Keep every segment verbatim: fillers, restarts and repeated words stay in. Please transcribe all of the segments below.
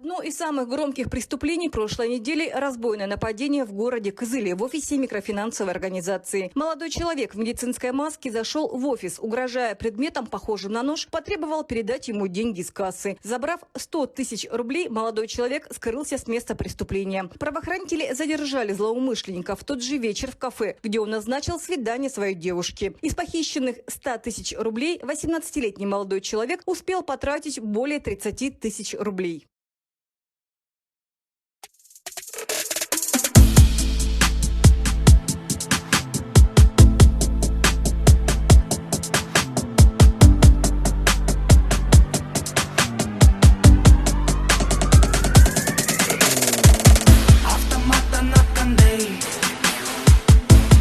Одно из самых громких преступлений прошлой недели — разбойное нападение в городе Кызыле в офисе микрофинансовой организации. Молодой человек в медицинской маске зашел в офис, угрожая предметом, похожим на нож, потребовал передать ему деньги из кассы. Забрав сто тысяч рублей, молодой человек скрылся с места преступления. Правоохранители задержали злоумышленника в тот же вечер в кафе, где он назначил свидание своей девушке. Из похищенных ста тысяч рублей восемнадцатилетний молодой человек успел потратить более тридцати тысяч рублей. Автоматтан аткандай,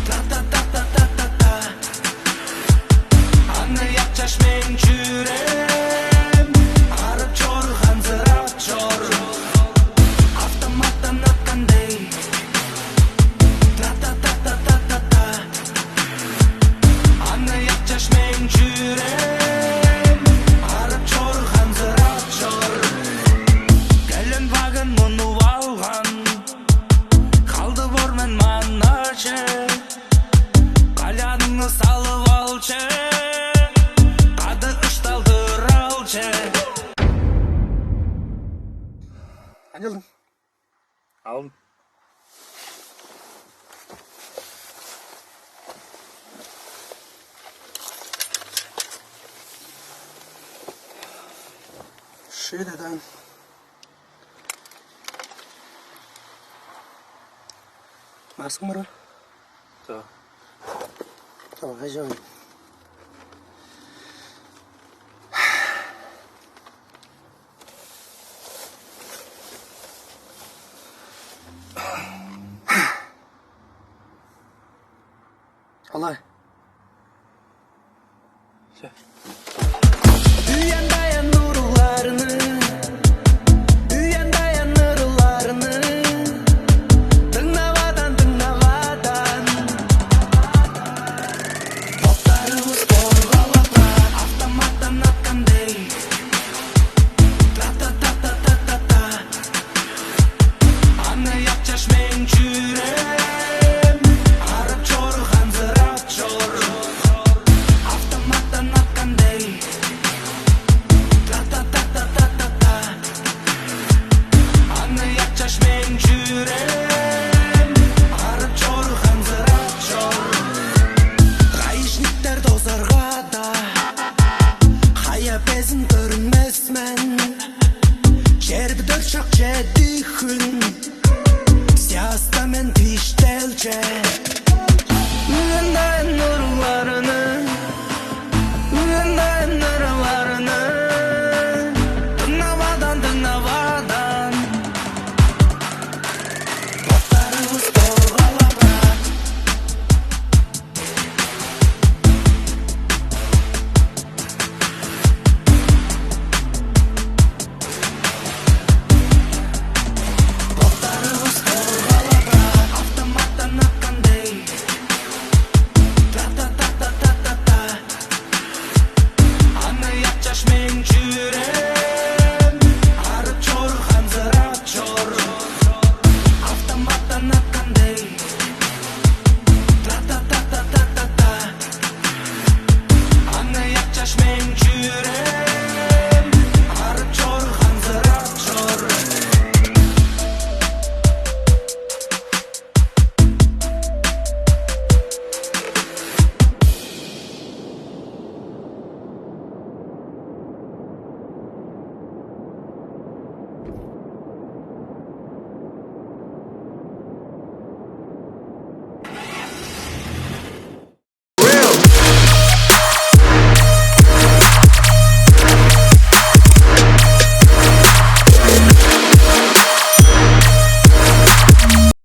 та-та-та-та-та-та-та. Аны якчаш мен чүрем, арып чор, ханзырап чор. Автоматтан аткандай, та-та-та-та-та-та-та. Аны якчаш мен чүрем, арып чор, ханзырап чор. Кэлен багын мунуп алган, калды бор мен маннажы. Каляныңны салып алчы, кады ышталдыр алчы. Анилдың. Алын. Шедадан. Марсың бар ба? Тоо. Тоо, хажан. Олай. Үяндаян урууларны, үяндаян ырларны, дыңнавадан, дыңнавадан. Боттарывыс боргалап турар, автоматтан аткандай. Та-та-та-та-та-та. Аны якчаш мен чүрем, арып чор, ханзырап чор. Автоматтан аткандай. Та-та-та-та-та-та-та. Аны якчаш мен чүрем, арып чор, ханзырап чор. Гаишниктер дозарга-даа, кая безин көрүнмес мен. Чер бедер чак чеди хүн.